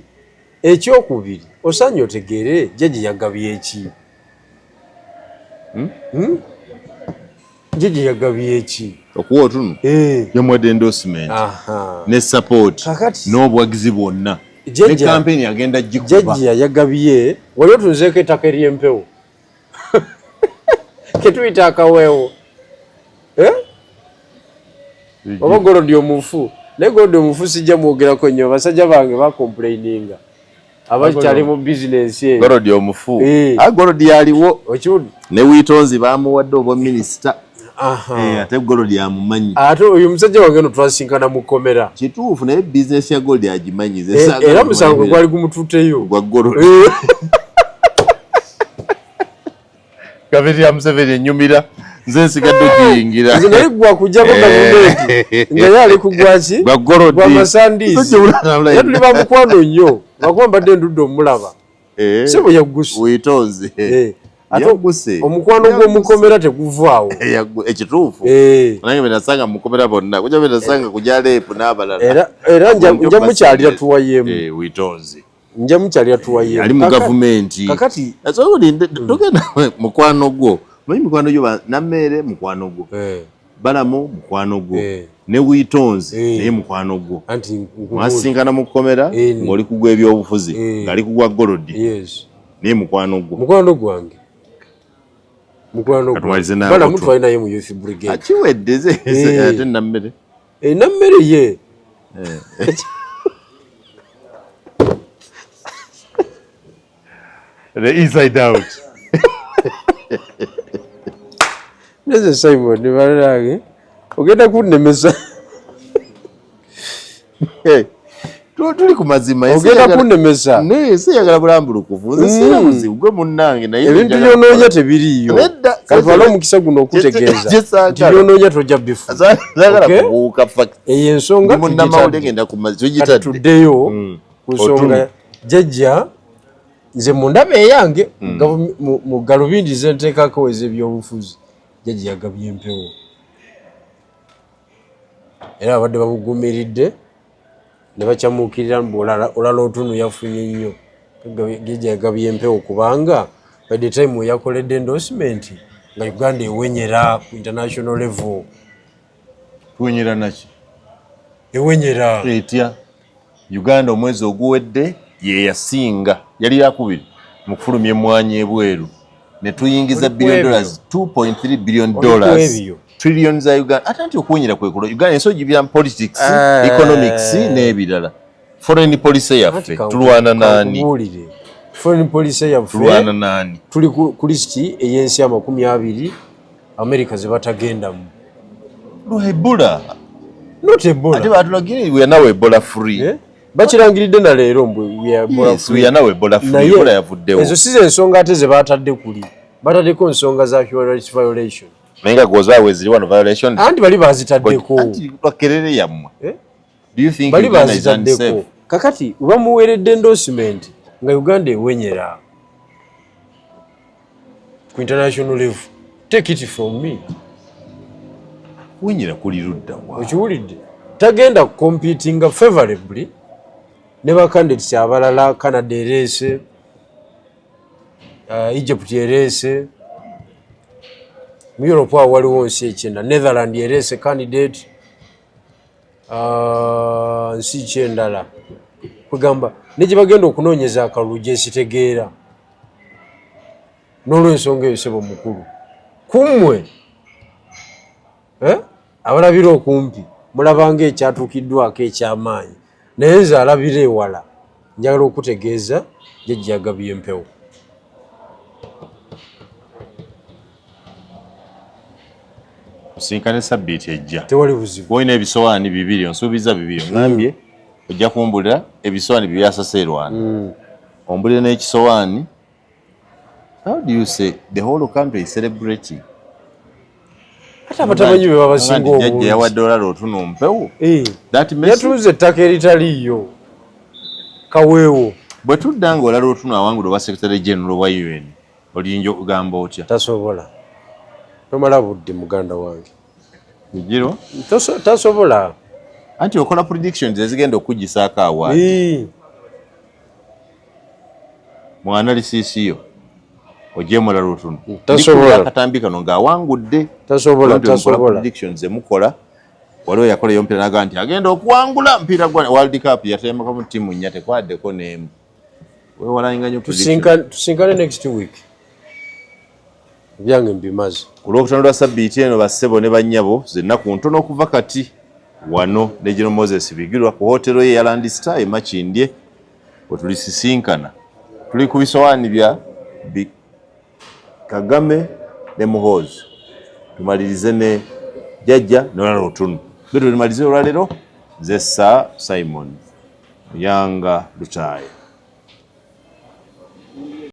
ekyokubiri, osanye otegeere jjajja yagabye eki. Hmm? Jjajja yagabye eki? Okuwa Otunu, yamuwadde endorsement ne support n'obuwagizi bwonna ne campaign agenda gikuba. Jjajja yagabye, wali otunzeeko ettaka ery'empewo ketuyita akaweewo, eh? Oba Golodi omufu, naye Golodi omufu sijja mwogerako nnyo, basajja bange bacomplaininga abakyali mu bizinensi eyo. Golodi omufu? Eh. Ah, Golodi yaliwo ne Witonzi bamuwadde obwa minisita. Eh, ate Golodi amumanyi. Ate oyo musajja wange no twasinkana mu kkomera. Kituufu, naye bizinesi ya Golodi agimanyi. Era musango gwali gumututeyo. Gwa Golodi. Gavumenti ya Museveni enyumira, nze nsigadde okiyingira. Nze naye gwa kujjako gavumenti nga ye ali ku gwaki? Gwa Golodi. Gwa masandiisi. Era tuli ba mukwano nnyo, lwakuba mbadde ndudde omulaba. Sebo yagguse. Witonze. Ate Yagguse. omukwano gw'omukomera teguvaawo. Ekituufu. Nange benasanga mukomera bonna, kuja benasanga kuja leepu n'abalala. Era nja mukyalira tuwayeemu. Witonze. Nja mukyalira tuwayeemu. Ali mu gavumenti. Kakati Olinde, togenda. Mukwano gwo, manyi mukwano gwo Nammeere, mukwano gwo Balamu, mukwano gwo ne Witonze naye mukwano gwo. Anti nkubuulira. Mwasinkana mu kkomera ng'oli kugwa ebyobufuzi, ng'ali kugwa gold, naye mukwano gwo. Mukwano gwange, mukwano. Katumalize nawe. Balamu twali naye mu youth brigade. Akiwedde ze ate Nammere? Nammere ye The Inside Out. Neze Simon balange ogenda kunnemesa. Tuli ku mazima. Ensi Ogenda kunnemesa. Naye ensi eyagala bulambulukufu. Nze sirina buzibu, gwe munnange, naye Ebintu njagala byonoonya tebiriiyo. Nedda. Katwale omukisa guno okutegeeza Kye saagala. nti byonoonya tojja bifu. Saagala Okay? kubuuka fact. Eyo ensonga Ndi munnamawulire, tugitadde. ngenda ku mazima. Kati Tugitadde. tuddeyo ku nsonga. Otunu. Jjajja, nze mu ndaba eyange, mu galubindi zenteekako ez'ebyobufuzi, jjajja yagabye empewo era abadde babugumiridde ne bakyamuukirira mbu olala otunu yafunye nnyo. Jjajja yagabye empewo kubanga by the time we yakoledde endorsement nga Uganda ewenyera ku international level. Tuwenyera naki? Ewenyera. Etya? Uganda omwezi oguwedde ye yasinga, yali yakubiri mu kufulumya emmwanyi ebweru ne tuyingiza Oli ku billion ebyo. dollars, 2.3 billion Oli ku dollars, ebyo. trillion za Uganda. Ate nti okuwenyera kwekulo Uganda ensi ogibira mu politics, economics n'ebirala. Foreign policy yaffe, tulwana naani? Kankubuulire, foreign policy yaffe, Tulwana naani? tuli ku lisiti ey'ensi 20 America ze batagendamu. Lwa Ebola? Not Ebola. Ate batulagire we are now Ebola free. Eh? Bakirangiridde na leero mbu we are Ebola Yes, free. we are now Ebola free. Naye Ebola yavuddewo. ezo si ze ensonga ate ze batadde kuli, bataddeko nsonga za human rights violation. Naye nga gozaawe ziri wano violation. Anti bali bazitaddeko. Anti lwakerere yammwe. Eh? Do you think Bali Uganda is bazitaddeko. unsafe? Kakati bamuweeredde endorsement nga Uganda ewenyera ku international level. Take it from me. Kuwenyera kuli ludda wa? Okiwulidde? Tagenda competinga favorably ne ba candidates abalala. Canada ereese, Egypt ereese, mu Europe awo waliwo nsi ekyenda, Netherland ereese candidate, nsi ki endala, kwegamba ne gye bagenda okunoonyeza akalulu gyesitegeera. N'olwensonga eyo, sebo mukulu, kummwe abalabira okumpi mulabanga ekyatuukiddwako ekyamaanyi, naye nze alabira ewala njagala okutegeeza jjajja yagabye empewo. Osinkane sabbiiti ejja. Tewali buzibu. Olina ebisowaani bibiri, onsuubiza bibiri, oŋambye ojja kumbulira ebisowaani bibiri asase erwana, ombulire n'ekisowaani. How do you say the whole country is celebrating? Ate abatamanyi be babasinga Jjajja obungi. yawadde olala otuna mpewo. That message. Yatuuza ettaka eritaliiyo kaweewo. Bwe tudda nga olala otuna awangula oba secretary general wa UN, oliyinza okugamba otya? Tasobola, tomala budde muganda wange. Bigirwa. Tasobola. Anti okola predictions ezigenda okugisaako awaali. Mu analysis yo ogyemulala otuno. Tasobola. Akatambi kano ng'awangudde. Tasobola. Nti mukola Tasobola. predictions zemukola. Waliwo yakolayo omupiira naga nti agenda okuwangula mupiira gwa World Cup, yatemakamu ttiimu nnya, tekwaddeko n'emu. Weewalanga nnyo prediction. Tusinkane next week, ebyange mbimaze. Ku Lwokutaano lwa sabbiiti eno, bassebo ne bannyabo, zennaku ntono okuva kati, wano ne General Moses Bigirwa ku hotero ye ya Land Star e Makindye we tulisisinkana. Tuli ku bisowaani bya Kagame ne Muhoozi, tumalirize ne jjajja nolala otunu betu. Tumalize olwaleero. Nze Sir Simon Yanga Lutaaya.